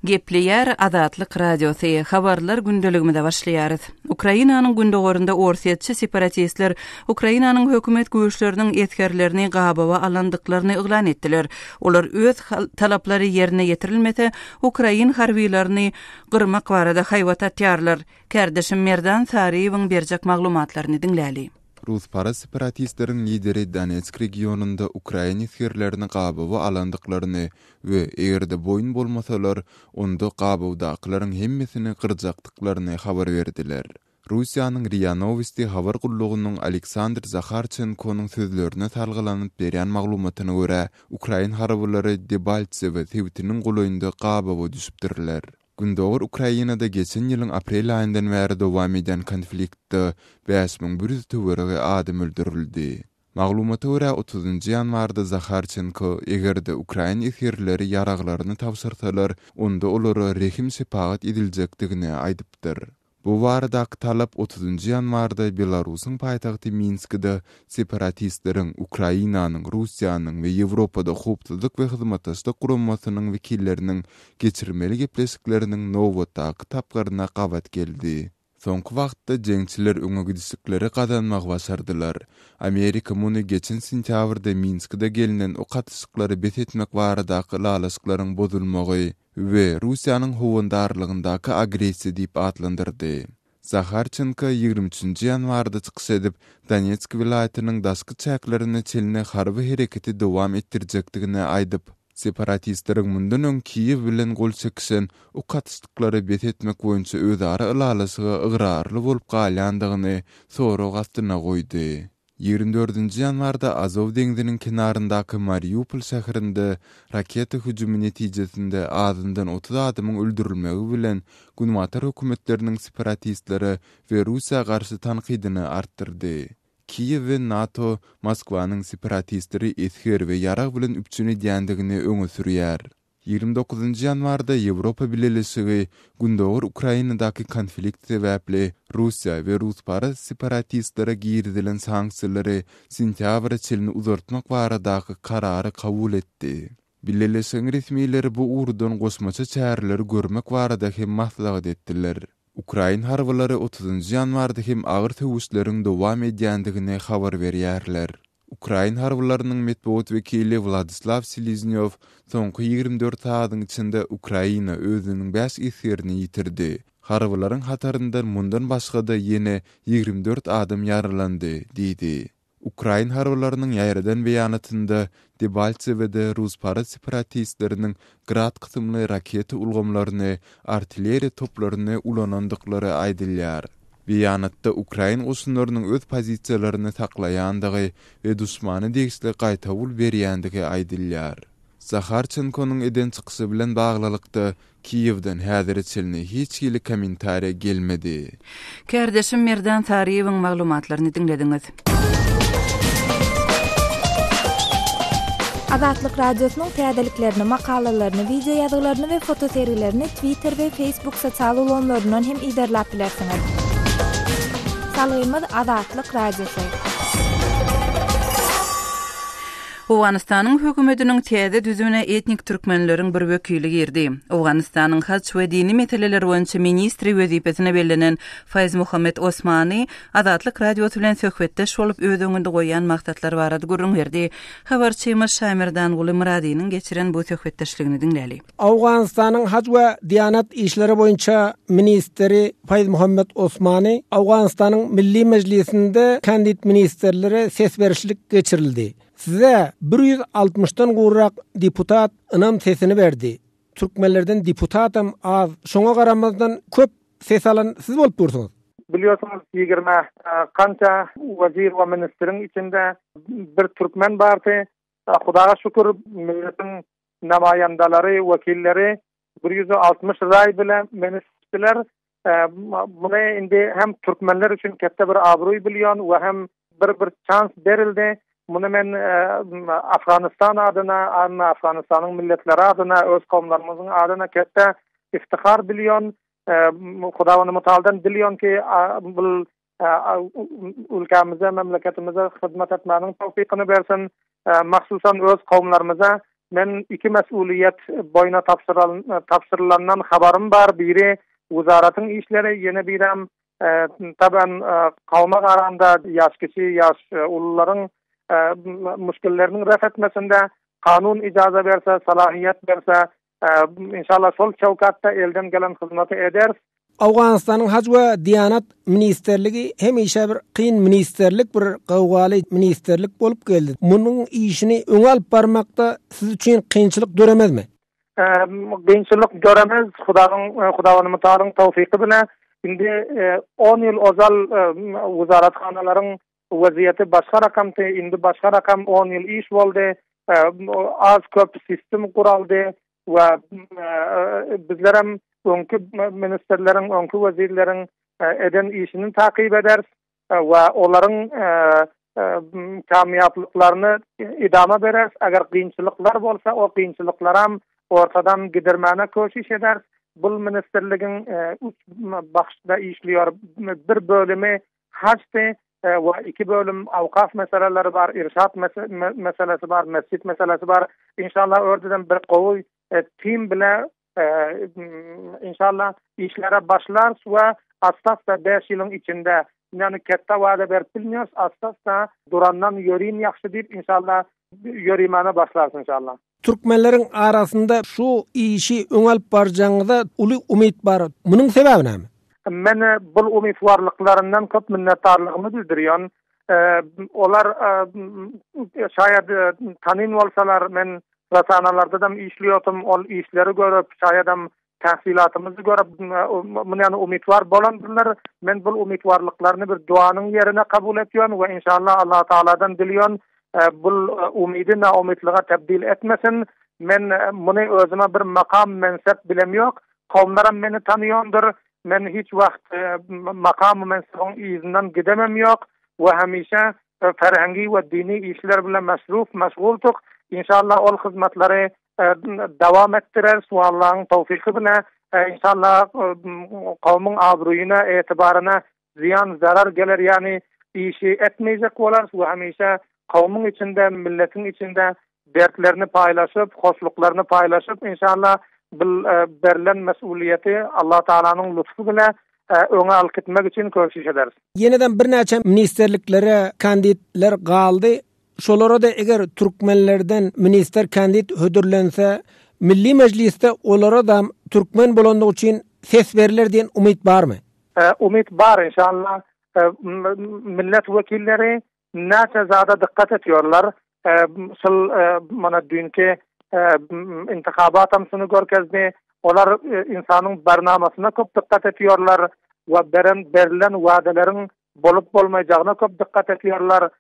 Gepleýär Azatlyk Radiosy, Habarlar gündeligimize başlaýarys. Ukrainanyň gündogarynda orsýetçi separatistler Ukrainanyň hökümet güýçleriniň esgerlerini gabawa alandyklaryny yglan etdiler. Olar öz talaplary ýerine ýetirilmese, ukrain harbylaryny gyrmak barada haýbat atýarlar. Kärdeşim Merdan Saryýewiň berjek maglumatlaryny diňläli. Rusparaz separatistleriň lideri Donetsk regionynda ukrain esgerlerini gabawa alandyklaryny we eger-de boýun bolmasalar, onda gabawdakylaryň hemmesini gyrjakdyklaryny habar berdiler. Russiýanyň RIA Nowosti habar gullugynyň Aleksandr Zaharçenkonyň sözlerine salgylanyp berýän maglumatyna görä, ukrain harbylary Debaltsewe sebitiniň golaýynda gabawa düşüpdirler. Gündogar Ukrainada geçen ýylyň aprel aýyndan bäri dowam edýän konfliktde 5100 töweregi adam öldürildi. Maglumata görä, otuzynjy ýanwarda Zaharçenko, eger-de ukrain esgerleri ýaraglaryny tabşyrsalar, onda olara rehim-şepagat ediljekdigini aýdypdyr. Bu baradaky talap otuzynjy ýanwarda Belarusyň paýtagty Minskide separatistleriň, Ukrainanyň, Russiýanyň we Ýewropada Howpsuzlyk we Hyzmatdaşlyk Guramasynyň wekilleriniň geçirmeli gepleşikleriniň nobatdaky tapgyryna gabat geldi. Soňky wagtda jeňçiler öňe gidişlikleri gazanmagy başardylar. Amerika muny geçen sentýabrda Minskide gelnen ok atyşyklary bes etmek baradaky ylalaşyklaryň bozulmagy we Russiýanyň howandarlygyndaky agressiýa diýip atlandyrdy. Zaharçenko 23 nji ýanwarda çykyş edip, Donetsk welaýatynyň daşky çäklerine çenli harby hereketi dowam etdirjekdigini aýdyp, separatistleriň mundan öň Kiýew bilen gol çekişen ok atyşlyklary bes etmek boýunça özara ylalaşyga ygrarly bolup galýandygyny sorag astyna goýdy. 24 ýanwarda Azow deňziniň kenaryndaky Mariupol şäherinde raketa hüjümi netijesinde azyndan 30 adamyň öldürilmegi bilen günbatar hökümetleriniň separatistlere we Russiýa garşy tankydyny artdyrdy. Kiýew we NATO Moskwanyň separatistleri esger we ýarag bilen üpjün edýändigini öňe sürýär. 29 ýanwarda Ýewropa Bileleşigi Gündogar Ukrainadaky konflikt sebäpli Russiýa we rusparaz separatistlere girizilen sanksiýalary sentýabra çenli uzaltmak baradaky karary kabul etdi. Bileleşigiň resmileri bu ugurdan goşmaça çäreleri görmek barada hem maslahat etdiler. Ukrain harbylary otuzynjy ýanwarda hem agyr söweşleriň dowam edýändigini habar berýärler. Ukrain harbylarynyň metbugat wekili Wladislaw Seleznýow soňky 24 sagadyň içinde Ukraina özüniň bäş esgerini ýitirdi. Harbylaryň hataryndan mundan başga-da ýene 24 adam ýaralandy diýdi. Ukrain harbylarynyň ýaýradan beýanatynda Debaltsewede rusparaz separatistleriniň Grad kysymly raketa ulgamlaryny, artilleriýa toplaryny ulanandyklary aýdylýar. Beýanatda ukrain goşunlarynyň öz pozisiýalaryny saklaýandygy we duşmana degişli gaýtawul berýändigi aýdylýar. Zaharçenkonyň eden çykyşy bilen baglylykda, Kiýewden häzire çenli hiç hili kommentariýa gelmedi. Kärdeşim Merdan Saryýewiň maglumatlaryny diňlediňiz. Azatlyk Radiosynyň täzeliklerini, makalalaryny, wideo ýazgylaryny we fotosergilerini Twitter we Facebook sosial ulgamlaryndan hem yzarlap bilersiňiz. Salgymyz Azatlyk Radiosy. Owganystanyň hökümetiniň täze düzümine etnik türkmenleriň bir wekili girdi. Owganystanyň haj we dini meseleler boýunça ministri wezipesine bellenen Faýzmuhammet Osmany Azatlyk Radiosy bilen söhbetdeş bolup, öz öňünde goýýan maksatlary barada gürrüň berdi. Habarçymyz Şaýmerdanguly Myradynyň geçiren bu söhbetdeşligini diňläli. Owganystanyň haj we diýanat işleri boýunça ministri Faýzmuhammet Osmany Owganystanyň Milli Mejlisinde kandid ministrlere ses berişlik geçirildi. Size 160-dan gowrak deputat ynam sesini berdi. Türkmenlerden deputatam az, şoňa garamazdan köp ses alan siz bolup dursuňyz. Bilýärsiňiz, 20 kança wezir we ministriň içinde bir türkmen bardy. Hudaga şükür, milletiň namaýandalary, wekilleri 160 raý bile meni seçdiler. Muny indi hem türkmenler üçin ketde bir abroý bilýän we hem bir bir çans berildi. Muny men Afganistan adyna, Afganistanyň milletleri adyna, öz kowumlarymyzyň adyna ketde iftihar bilýän. Hudawandy Mutaldan dilýän ki, bu ülkämize, memleketimize hyzmat etmäniň towfykyny bersin. Mahsusan öz kowumlarymyza. Men iki mesuliýet boýna tabşyrylandan habarym bar, biri wezaratyň işleri, ýene birem taban kowma garanda ýaş kiçi, ýaş ulularyň muşkilleriniň ref etmesinde kanun ijaza berse, salahyýet berse, inşallah şol çöwkatda elden gelen hyzmaty ederis. Owganystanyň Haj we Diýanat ministrligi hemişe bir kyn ministrlik, bir gowgaly ministrlik bolup geldi. Munuň işini öňe alyp barmakda siz üçin kynçylyk döremezmi? Kynçylyk döremez, Hudaýyň, Hudawanymytalyň towfyky bile. Indi on ýyl ozal wezarathanalaryň weziýeti başga rakamdy, indi başga rakam, on ýyl iş boldy, az-köp sistem guraldy we bizlerem öňki ministrleriň, öňki wezirleriň eden işini takyp ederis we olaryň kamýaplyklaryny idama bereris. Eger kynçylyklar bolsa, o kynçylyklaram ortadan gidirmäne köşiş ederis. Bul ministrligiň üç bahşda işliýor. Bir bölümi hajdy we iki bölüm awkaf meseleleri bar, irşat meselesi bar, mesjit meselesi bar. Inşallah ördeden bir gowy tim bile inşallah işlere başlarys we asta-asta bäş ýylyň içinde, ýagny ketde wada berip bilmeýäris, asta-asta durandan ýörin ýagşy diýip inşallah ýörimäne başlarys inşallah. Türkmenleriň arasynda şu işi öňe alyp barjagyňyza uly umyt bar. Munuň sebäbi näme? Men bul umytwarlyklaryndan köp minnetdarlygymy bildirýän. Olar şaýat tanyn bolsalar, men rasanalardadam işliýotum, ol işleri görüp, şaýadam Tahsylatymyzy görüp, muny ýany umytwar bolandyrlar. Men bul umytwarlyklaryny bir duanyň ýerine kabul etýän we inşallah Allah Tagaladan dilýän, bul umydy naumytlyga tebdil etmesin. Men muny özüme bir makam, mensep bilemýok. Kowumlaram meni tanyýandyr. Men hiç wagt makam-u mensebiň yzyndan gidemem ýok we hemişe ferhengi we dini işler bilen mesruf, meşguldyk. Inşallah ol hyzmatlary dowam etdireris we Allahyň towfyky bile inşallah kowumyň abroýuna, etibaryna zyýan, zarar geler ýaly işi etmeýjek bolarys we hemişe kowumyň içinde, milletiň içinde dertlerini paýlaşyp, hoşluklaryny paýlaşyp inşallah bil berlen mesulyýeti Allah Tagalanyň lutfy bile öňe alyp gitmek üçin köşiş ederis. Ýenedem birnäçe ministrliklere kandidler galdy. Şolara-da eger türkmenlerden ministr kandid hödürlense, Milli Mejlisde olara-da türkmen bolandygy üçin ses berler diýen umyt barmy? Umyt bar inşallah. Millet wekilleri näçe zada dykgat etýorlar. Şul mana düýnki intihabatam şuny görkezdi. Olar ynsanyň barnamasyna köp dykgat etýorlar we beren berlen wadalaryň bolup bolmaýjagyna köp dykgat etýorlar.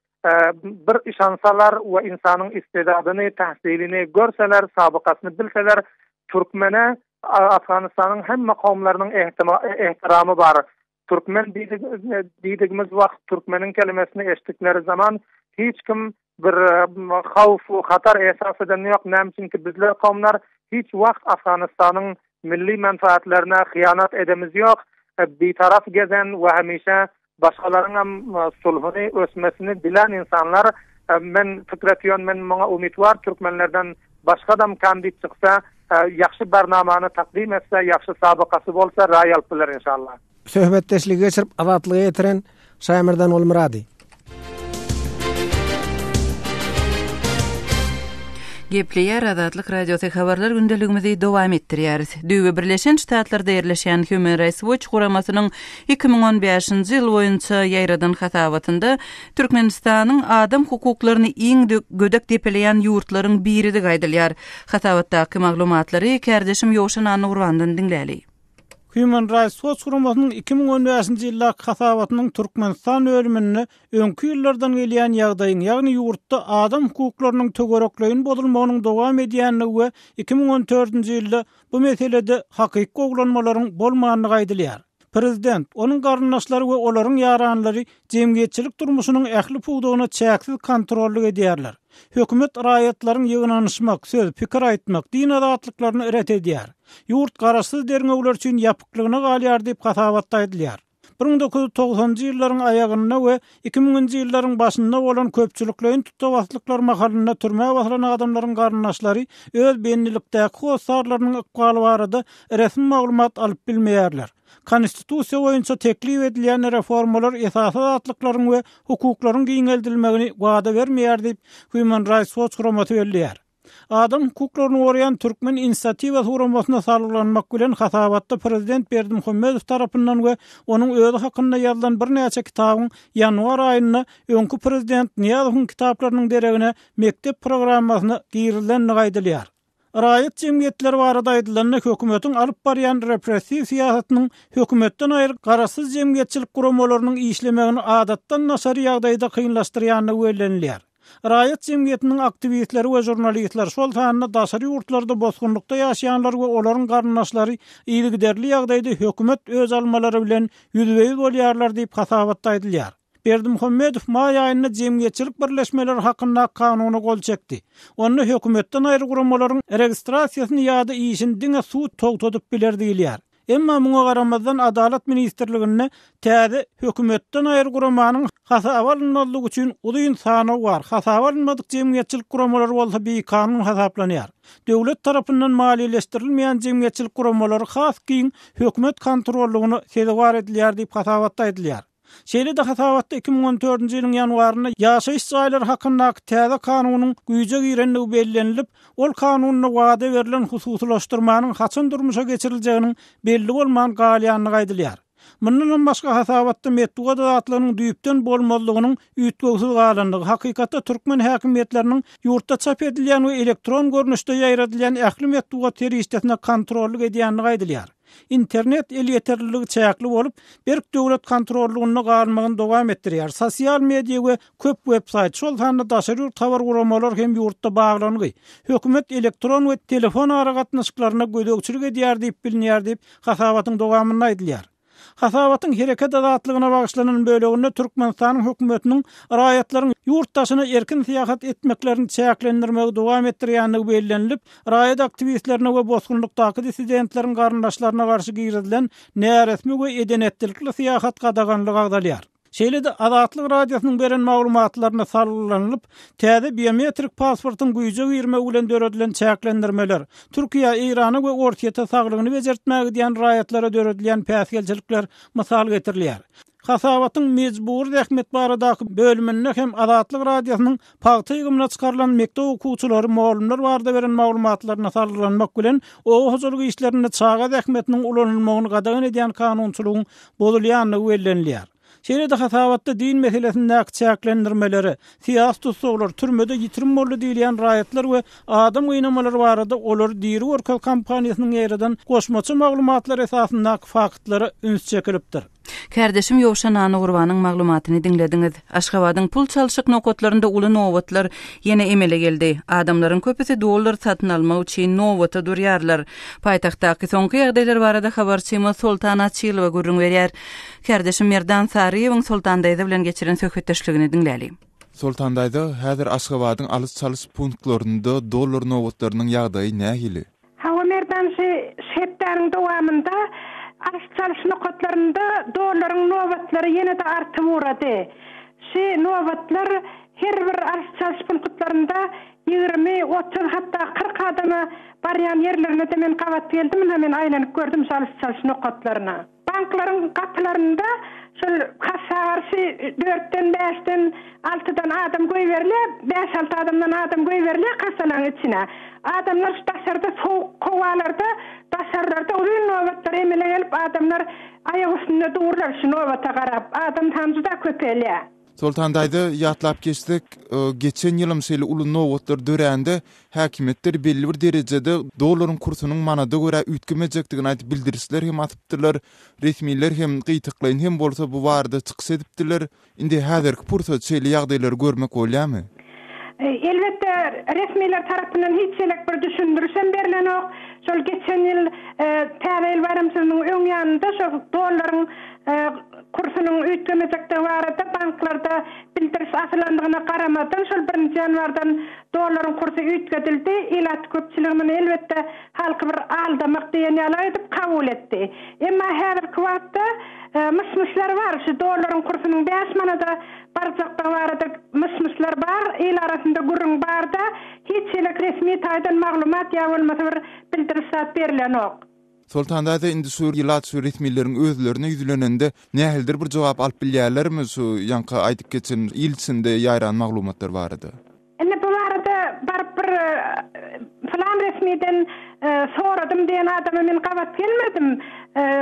Bir yşansalar we ynsanyň istidadyny, tahsilini görseler, sabykasyny bilseler, türkmene Afganystanyň hemme kowumlarynyň ehtiramy bar. Türkmen diýdigimiz wagt, türkmeniň kelimesini eşitdikleri zaman hiç kim bir howf we hatar esas eden ýok. Näme üçinki bizler kowumlar hiç wagt Afganystanyň milli menfaatlerine hyýanat edemiz ýok. Bitarap gezen we hemişe Başgalaryňam sulhuny, ösmesini dilän ynsanlar. Men pikir etýän, men muňa umyt bar, türkmenlerden başgadam kandid çyksa, ýagşy barnamany takdym etse, ýagşy sabykasy bolsa raý alyp biler inşallah. Söhbetdeşligi geçirip Azatlyga ýetiren Şaýmerdan Gulmyrady. Gepleýär Azatlyk Radiosy habarlar gündeligimizi dowam etdirýäris. Düýbi Birleşen Ştatlarda ýerleşýän Human Rights Watch guramasynyň 2015-nji ýyl boýunça ýaýradan hasabatynda Türkmenistanyň adam hukuklaryny iň gödek depeleýän ýurtlaryň biridigi aýdylýar. Hasabatdaky maglumatlary kärdeşim Ýowşan Annagurbandan diňläli. Human Rights Watch guramasynyň 2015-nji ýyldaky hasabatynyň Türkmenistan bölüminde öňki ýyllardan gelýän ýagdaýyň, ýagny ýurtda adam hukuklarynyň töwerekleýin bozulmagynyň dowam edýändigi we 2014-nji ýylda bu meselede hakyky gowulanmalaryň bolmandygy aýdylýar. Prezident, onuň garyndaşlary we olaryň ýaranlary jemgyýetçilik durmuşynyň ähli pudagyna çäksiz kontrollyk edýärler. Hökümet raýatlaryň ýygnanyşmak, söz, pikir aýtmak, din azatlyklaryny ret edýär. Ýurt garaşsyz derňewler üçin ýapyklygyna galýar diýip, hasabatda aýdylýar. 1990-njy ýyllaryň aýagynda we Iki müňünji ýyllaryň başynda bolan köpçülikleýin tussagbaslyklar mahalynda türmä basylan adamlaryň garyndaşlary öz bendilikdäki hossarlarynyň ykbaly barada resmi maglumat alyp bilmeýärler. Konstitusiýa boýunça teklip edilýän reformalar esasy azatlyklaryň we hukuklaryň giňeldilmegini wada bermeýär diýip, Human Rights Watch guramasy belleýär. Adam hukuklaryny goraýan Türkmen inisiatiwasy guramasyna salgylanmak bilen hasabatda prezident Berdimuhamedow tarapyndan we onuň özi hakynda ýazylan birnäçe kitabyň ýanwar aýynda öňki prezident Nyýazowyň kitaplarynyň deregine mekdep programmasyna girizilendigi aýdylýar. Raýat jemgyýetleri barada aýdylanda hökümetiň alyp barýan repressiw syýasatynyň hökümetden aýry garaşsyz jemgyýetçilik guramalarynyň işlemegini adatdan daşary ýagdaýda kynlaşdyrýandygy bellenilýär. Raýat jemgyýetiniň aktiwistleri we žurnalistler, şol sanda daşary ýurtlarda bosgunlykda ýaşaýanlar we olaryň garyndaşlary yzygiderli ýagdaýda hökümet öç almalary bilen ýüzbe-ýüz bolýarlar diýip, hasabatda aýdylýar. Berdimuhamedow maý aýynda Jemgyýetçilik birleşmeleri hakyndaky kanuna gol çekdi. Onda hökümetden aýry guramalaryň registrasiýasyny ýa-da işini diňe sud togtadyp biler diýilýär. Emma muňa garamazdan Adalat ministrliginde täze hökümetden aýry guramanyň hasaba alynmazlygy üçin uzyn sanaw bar, hasaba alynmadyk jemgyýetçilik guramalary bolsa bikanun hasaplanýar. Döwlet tarapyndan maliýeleşdirilmeýän jemgyýetçilik guramalary has giň hökümet kontrollygyna sezewar edilýär diýip hasabatda aýdylýar. Şeýle-de hasabatda 2014-nji ýylyň ýanwarynda ýaşaýyş jaýlary hakyndaky täze kanunyň güýje girendigi bellenilip, ol kanunda wada berlen hususylaşdyrmanyň haçan durmuşa geçiriljeginiň belli bolman galýandygy aýdylýar. Mundanam başga hasabatda metbugat azatlygynyň düýpden bolmazlygynyň üýtgewsiz galandygy, hakykatda türkmen häkimiýetleriniň ýurtda çap edilýän we elektron görnüşde ýaýradylýan ähli metbugat serişdesine kontrollyk edýändigi aýdylýar. Internet elýeterliligi çäkli bolup, berk döwlet kontrollygynda galmagyny dowam etdirýär. Sosial media we köp web-saýt, şol sanda daşary ýurt habar guramalary hem ýurtda baglangy. Hökümet elektron we telefon aragatnaşyklaryna gözegçilik edýär diýip bilinýär diýip, hasabatyň dowamynda aýdylýar. Hasabatyň hereket azatlygyna bagyşlanan böleginde Türkmenistanyň hökümetiniň raýatlaryň ýurt daşyna erkin syýahat etmeklerini çäklendirmegi dowam etdirýändigi bellenilip, Raýat aktiwistlerine we bosgunlykdaky dissidentleriň garyndaşlaryna garşy girizilen näresmi we eden-etdilikli syýahat gadaganlygy agzalýar. Şeýle-de Azatlyk Radiosynyň beren maglumatlaryna salgylanylyp, täze biometrik pasportyň güýje girmegi bilen döredilen çäklendirmeler, Türkiýä, Eýrana we Orsýete saglygyny bejertmäge gidýän raýatlara döredilýän päsgelçilikler mysal getirilýär. Hasabatyň mejbury zähmet baradaky bölüminde hem Azatlyk Radiosynyň Pagta ýygymyna çykarylan mekdep okuwçylary, mugallymlar barada beren maglumatlaryna salgylanmak bilen, oba hojalyk işlerinde çaga zähmetiniň ulanylmagyny gadagan edýän kanunçylygyň bozulýandygy bellenilýär. Şeýle-de hasabatda din meselesindäki çäklendirmelere, syýasy tussaglar, türmede ýitirim boldy diýilýän raýatlar we adam gynamalary barada Olary diri görkez kampaniýasynyň ýaýradan goşmaça maglumatlar esasyndaky faktlara üns çekilipdir. Kärdeşim Ýowşan Annagurbanyň maglumatyny diňlediňiz. Aşgabadyň pul çalşyk nokatlarynda uly nobatlar ýene emele geldi. Adamlaryň köpüsi dollar satyn almak üçin nobata durýarlar. Paýtagtdaky soňky ýagdaýlar barada habarçymyz Soltan Açylowa gürrüň berýär. Kärdeşim Merdan Saryýewiň Soltan daýza bilen geçiren söhbetdeşligini diňläliň. Soltan daýza, häzir Aşgabadyň alyş-çalyş punktlarynda dollar nobatlarynyň ýagdaýy nähili? Hawa Merdan şu hepdäniň dowamynda alyş-çalyş nokatlarynda dollaryň nobatlary ýene-de artyp ugrady. Şu nobatlar her bir alyş-çalyş punktlarynda 20, 30 hatda 40 adama barýan ýerlerine-de men gabat geldim, ynha men aýlanyp gördüm şu alyş-çalyş nokatlaryna. Banklaryň gapylarynda şol kassa garşy dörtden, bäşden, altydan adam goýberilýär, bäş-alty adamdan adam goýberilýär kassalaryň içine. Adamlar şu daşarda sowuk howalarda daşarlarda uzyn nobatlar emele gelip adamlar aýak üstünde durlar şu nobata garap. Adam sany juda köpelýär. Soltan daýza, ýatlap geçsek, geçen ýylam şeýle uly nobatlar dörände, häkimiýetler belli bir derejede dollaryň kursunyň manada görä üýtgemejekdigini aýdyp bildirişler hem atypdylar. Resmiler hem gytaklaýyn hem bolsa bu barada çykyş edipdiler. Indi häzirki pursat şeýle ýagdaýlary görmek bolýarmy? Elbetde, resmiler tarapyndan hiç elek bir düşündiriş hem berlenok. Şol geçen ýyl Täze ýyl baýramçylygynyň öň ýanynda şol dollaryň kursunyň üýtgemejekdigi barada banklarda bildirişler. bildiriş asylandygyna garamazdan şol birinji ýanwardan dollaryň kursy üýtgedildi. Ilat köpçüligi muny elbetde halky bir aldamak diýen ýaly edip kabul etdi. Emma häzirki wagtda myş-myşlar bar, şu dollaryň kursunyň bäş manada barjakdygy barada myş-myşlar bar, il arasynda gürrüň bar-da, hiç hili resmi taýdan maglumat ýa bolmasa bir bildiriş zat berilenok. Soltan daýza indi şu ilat şu resmileriň özlerine ýüzlenende nähilidir bir jogap alyp bilýärlermi şu ýaňky aýdyp geçen il içinde ýaýran maglumatlar barada? Indi bu barada baryp bir pylan resmiden soradym diýen adama men gabat gelmedim.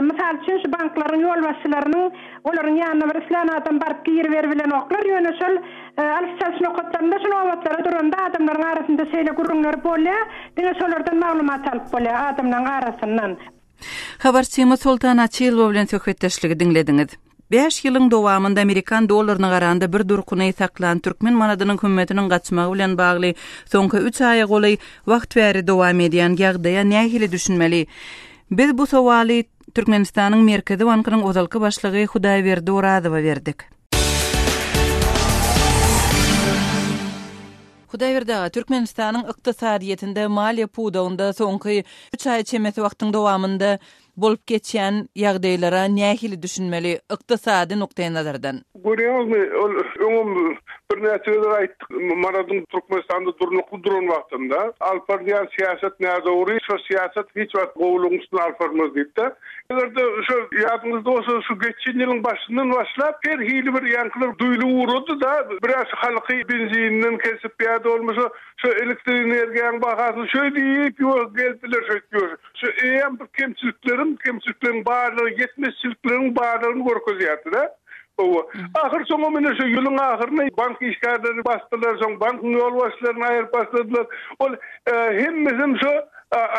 Mysal üçin şu banklaryň ýolbaşçylarynyň olaryň ýanyna bir islän adam baryp giriberibilenoklar. Ýöne şol alyş-çalyş nokatlarynda şu nobatlara duranda adamlaryň arasynda şeýle gürrüňler bolýar. Diňe şolardan maglumat alyp bolýar adamlaryň arasyndan. Habarçymyz Soltan Açylowa bilen söhbetdeşligi diňlediňiz. Bäş ýylyň dowamynda amerikan dollaryna garanda bir durkuny saklan türkmen manadynyň hümmetiniň gaçmagy bilen bagly soňky üç aýa golaý wagt bäri dowam edýän ýagdaýa nähili düşünmeli? Biz bu sowaly Türkmenistanyň Merkezi bankynyň ozalky başlygy Hudaýberdi Orazowa berdik. Hudaýberdi aga, Türkmenistanyň ykdysadyýetinde, maliýe pudagynda soňky üç aý çemesi wagtyň dowamynda bolup geçýän ýagdaýlara nähili düşünmeli, ykdysady nukdaýnazardan? Görýäňizmi, ol öňem birnäçe gezek aýtdyk, manadyň Türkmenistanda durnukly duran wagtynda alyp barylýan syýasat nädogry, şo syýasat hiç wagt gowulygyň üstüne alyp barmaz diýip-de. Eger-de şo ýadyňyzda bolsa, şu geçen ýylyň başyndan başlap her hili bir ýaňkylar duýlup ugrady-da, biraz halky benzininden kesip ýa-da bolmasa şo elektrik energiýanyň bahasyny şöý diýip ýuwaş geldiler şöýdüp ýuwaş. Şu eýýäm bir kemçilikleriň, kemçilikleriň barlygy, ýetmezçilikleriň barlygyny görkezýärdi-de. Hawa. Ahyr soňam ine şu ýylyň ahyrynda bank işgärlerini basdylar, soň bankyň ýolbaşçylaryny aýyryp başladylar. Ol hemmesem şo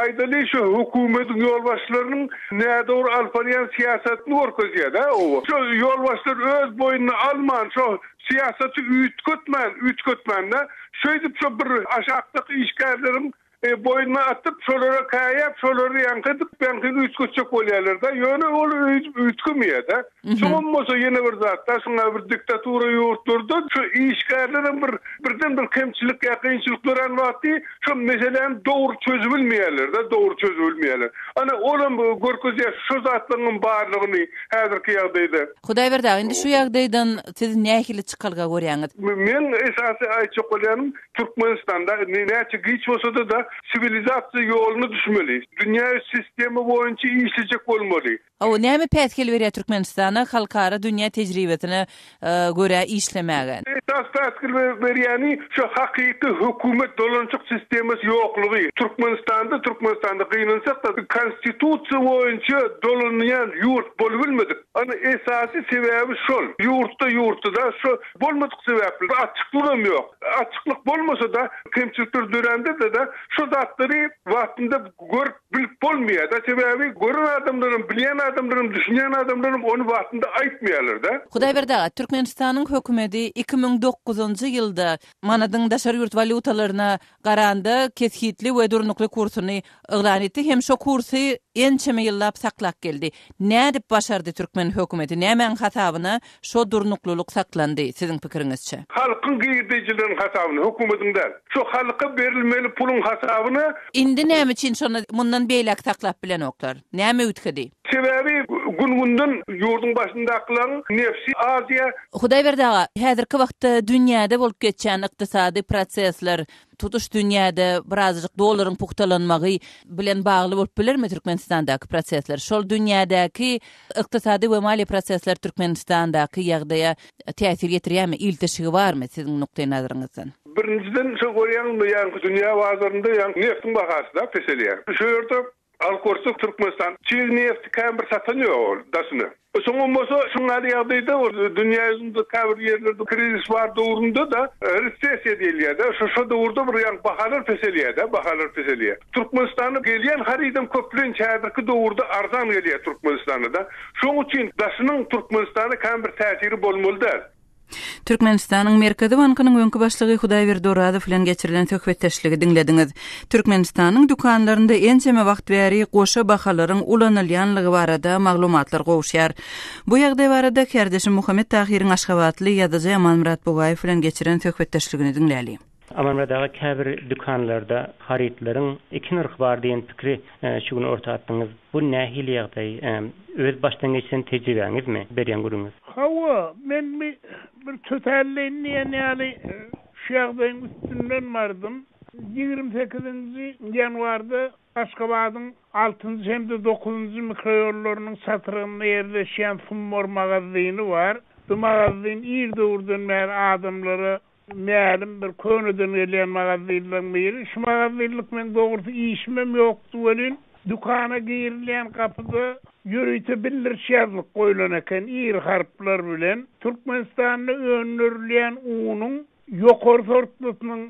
aýdaly şu hökümetiň ýolbaşçylarynyň nädogry alyp barýan syýasatyny görkezýär-de. Hawa. Şo ýolbaşçylar öz boýnuna alman, şo syýasaty üýtgetmän, üýtgetmän-de, şeýdip şo bir aşakdaky işgärleriň Boýnuna atyp, şolara käýäp, şolary ýaňky edip, ýaňkyny üýtgetjek bolýarlar-da. Ýöne ol öýdüp üýtgemeýär-de. Soňam bolsa ýene bir zat-da, şuňa bir diktatura ýurtlarda şu işgärlerem bir birden bir kemçilik ýa kynçylyk dörän wagty şo meseläni dogry çözübilmeýärler-de, dogry çözübilmeýärler. Ana, olam görkezýär şo zatlaryňam barlygyny häzirki ýagdaýda. Hudaýberdi aga, indi şu ýagdaýdan siz nähili çykalga görýäňiz? Meň esasy aýtjak bolýanym, Türkmenistanda näçe giç bolsada-da siwilizasiýa ýoluna düşmeli. Dünýä sistema boýunça işlejek bolmaly. Hawa, näme päsgel berýär Türkmenistana halkara dünýä tejribesine görä işlemäge? Esasy päsgel berýäni şu hakyky hökümet dolanyşyk sistemasy ýoklugy. Türkmenistanda Türkmenistanda gynansak-da konstitusiýa boýunça dolanýan ýurt bolubilmedik. Ana esasy sebäbi şol. Ýurtda ýurtda-da şu bolmadyk sebäpli açyklygam ýok. Açyklyk bolmasa-da, kemçilikler dörände-de şo zatlary wagtynda görüp, bilip bolmaýar-da. Sebäbi gören adamlaram, bilýän adamlaram, düşünýän adamlaram ony wagtynda aýtmaýarlar-da. Hudaýberdi aga, Türkmenistanyň hökümeti 2009-njy ýylda manadyň daşary ýurt walýutalaryna garanda kesgitli we durnukly kursuny yglan etdi hem şo kursy ençeme ýyllap saklap geldi. Nädip başardy türkmen hökümeti? Nämäň hasabyna şo durnuklylyk saklandy, siziň pikiriňizçe? Halkyň girdejileriniň hasabyna, hökümetiň däl. Şo halka berilmeli puluň hasabyna. Indi näme üçin şony mundan beýläk saklap bilenoklar? Näme üýtgedi? Sebäbi gün-günden ýurduň başyndakylaryň nebsi azýar. Hudaýberdi aga, häzirki wagtda dünýäde bolup geçýän ykdysady prosesler, tutuş dünýäde birazajyk dollaryň pugtalanmagy bilen bagly bolup bilermi Türkmenistandaky prosesler? Şol dünýädäki ykdysady we maliýe prosesler Türkmenistandaky ýagdaýa täsir ýetirýärmi, ilteşigi barmy siziň nukdaýnazaryňyzdan? Birinjiden şo görýäňizmi, ýaňky dünýä bazarynda ýaňky neftiň bahasy-da peselýär. Şu ýerde Alyp görsek Türkmenistan çig nefti kän bir satan ýok ol daşyna. Soňam bolsa şuň ýaly ýagdaýda ol dünýä ýüzünde käbir ýerlerde krizis bar döwründe-de resessiýa diýilýär-de şo şo döwürde bir ýaňky bahalar peselýär-de bahalar peselýär. Türkmenistana gelýän harydam köplenç häzirki döwürde arzan gelýär Türkmenistana-da. Şoň üçin daşynyň Türkmenistana kän bir täsiri bolmaly däl. Türkmenistanyň Merkezi bankynyň öňki başlygy Hudaýberdi Orazow bilen geçirilen söhbetdeşligi diňlediňiz. Türkmenistanyň dükanlarynda ençeme wagt bäri goşa bahalaryň ulanylýanlygy barada maglumatlar gowuşýar. Bu ýagdaý barada kärdeşim Muhammet Tahyryň aşgabatly ýazyjy Amanmyrat Bugaýew bilen geçiren söhbetdeşligini diňläli. Amanmyrat aga, käbir dükanlarda harytlaryň iki nyrhy bar diýen pikiri şu gün orta atdyňyz. Bu nähili ýagdaý? Öz başdan geçiren tejribäňizmi berýän gürrüňiňiz? Hawa, men bi bir tötänleýin diýen ýaly şu ýagdaýyň üstünden bardym. 28-nji ýanwarda Aşgabadyň altynjy hem-de dokuzynjy mikroýollarynyň çatrygynda ýerleşýän Sumbar magazyny bar. Bu magazyn ir döwürden bäri adamlara Mälim bir köneden gelýän magazinleriň biri. Şu magazinlik meň dogrusy işimem ýokdy welin, dükana girilýän gapyda ýörite bildiriş ýazlyk goýlan eken iri harplar bilen, Türkmenistanda öndürilýän unuň ýokary sortlusynyň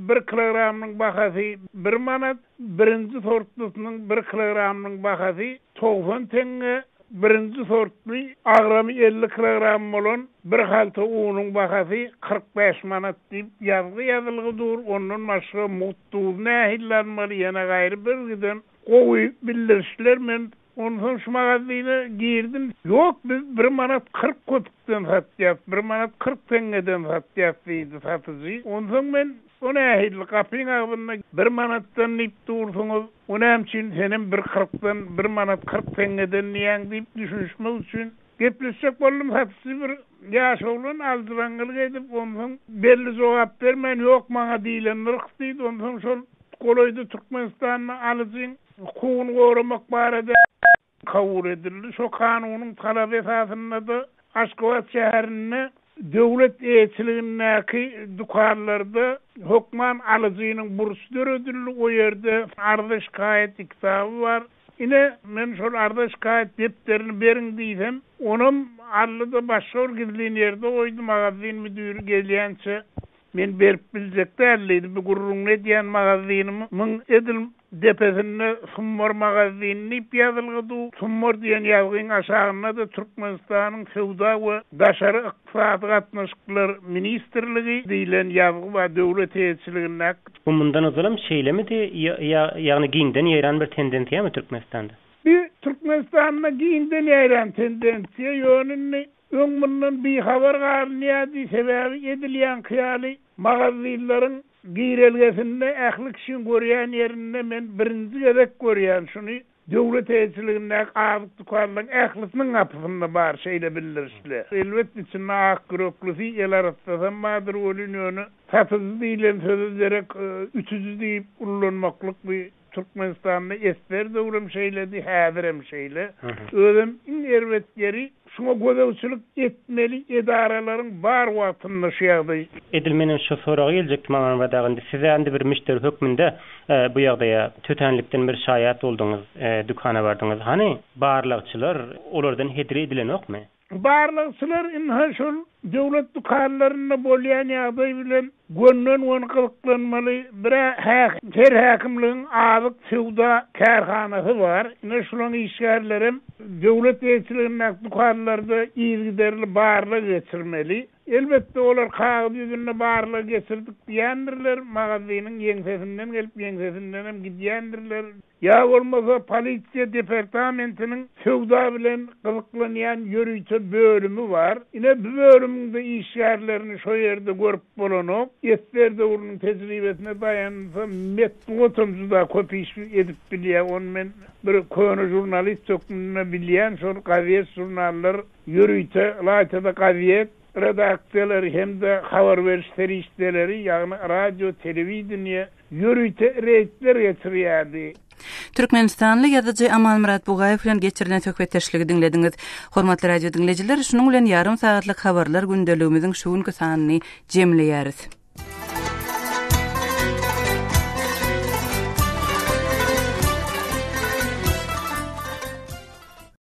bir kilogramynyň bahasy bir manat, birinji sortlusynyň bir kilogramynyň bahasy 90 teňňe, Birinji sortly, agramy 50 kilogram bolan bir halta unuň bahasy 45 manat diýip, ýazgy ýazylgy dur, ondan başga mugt duz nähili almaly, ýene gaýry birgiden gowy bildirişler, men onsoň şu magazyna girdim, ýok biz bir manat 40 köpükden satýas, bir manat 40 teňňeden satýas diýdi satyjy, onsoň men O nähili, gapyň agzynda bir manatdan diýip dursuňyz, o näme üçin senem bir kyrkdan, bir manat 40 teňňeden diýýäň diýip düşünişmek üçin gepleşjek boldum, satyjy bir ýaş oglan aljyraňňylyk edip, onsoň belli jogap bermän, ýok maňa diýlen nyrh diýdi, onsoň şol golaýda Türkmenistanda alyjyň hukugyny goramak barada kabul edildi. Şo kanunyň talaby esasynda-da Aşgabat şäherinde döwlet eýeçiligindäki dükanlarda hökman alyjynyň burçy döredildi, o ýerde arza-şikaýat kitaby bar. Ine, men şol arza-şikaýat depderini beriň diýsem, onam aldy-da başga bir gizlin ýerde goýdy, magazin müdiri gelýänçä Men berip biljek däl diýdi. Bu gürrüňini edýän magazinimiň edil depesinde Sumbar magazini diýip ýazylgy dur. Sumbar diýen ýazgyň aşagynda-da Türkmenistanyň Söwda we daşary ykdysady gatnaşyklar ministrligi diýlen ýazgy bar, döwlet eýeçiligindäki. Bu mundan ozalam şeýlemidi, ýagny giňden ýaýran bir tendensiýamy Türkmenistanda? Bu Türkmenistanda giňden ýaýran tendensiýa, ýöne indi Öň mundan bihabar galynýardy, sebäbi edil ýaňky ýaly magazinleriň girelgesinde ähli kişiň görýän ýerinde men birinji gezek görýän şuny, döwlet eýeçiligindäki azyk dükanlaryň ählisiniň gapysynda bar şeýle bildirişler. Elbetde içinde ak ýüreklisi, el arassasam bardyr welin ýöne satyjy diýlen söze derek ütüji diýip ullanmaklyk bu Türkmenistanda esger döwrem şeýledi, häzirem şeýle. Özem iň erbet ýeri, şuňa gözegçilik etmeli edaralaryň bar wagtynda şu ýagdaý. Edil menem şu soraga geljekdim Amanmyrat aga, indi siz-ä indi bir müşderi hökmünde bu ýagdaýa tötänlikden bir şaýat bolduňyz, dükana bardyňyz. Hany barlagçylar, olardan hedir edilenokmy? Barlagçylar ynha şol döwlet dükanlarynda bolýan ýagdaý bilen gönden-göni gyzyklanmaly. Bir-ä her häkimligiň azyk söwda kärhanasy bar. Ine şulaň işgärlerem döwlet eýeçiligindäki dükanlarda yzygiderli barlag geçirmeli. Elbetde olar kagyz ýüzünde barlag geçirdik diýendirler, magazynyň ýeňsesinden gelip ýeňsesindenem gidýändirler. Ýa bolmasa polisiýa departamentiniň söwda bilen gyzyklanýan ýörite bölümi bar. Ine bu bölümiň-de işgärlerini şo ýerde görüp bolanok. Esger döwrüniň tejribesine daýansa metbugatam juda köp iş edip bilýär. Ony men bir köne žurnalist hökmünde bilýän. Şol gazet-žurnallar ýörite, ylaýta-da gazet redaksiýalary hem-de habar beriş serişdeleri, ýagny radio, telewideniýe ýörite reýdler geçirýärdi. Türkmenistanly ýazyjy Amanmyrat Bugaýew bilen geçirilen söhbetdeşligi diňlediňiz. Hormatly radio diňleýjiler, şunuň bilen ýarym sagatlyk habarlar gündeligimiziň şu günki sanyny jemleýäris.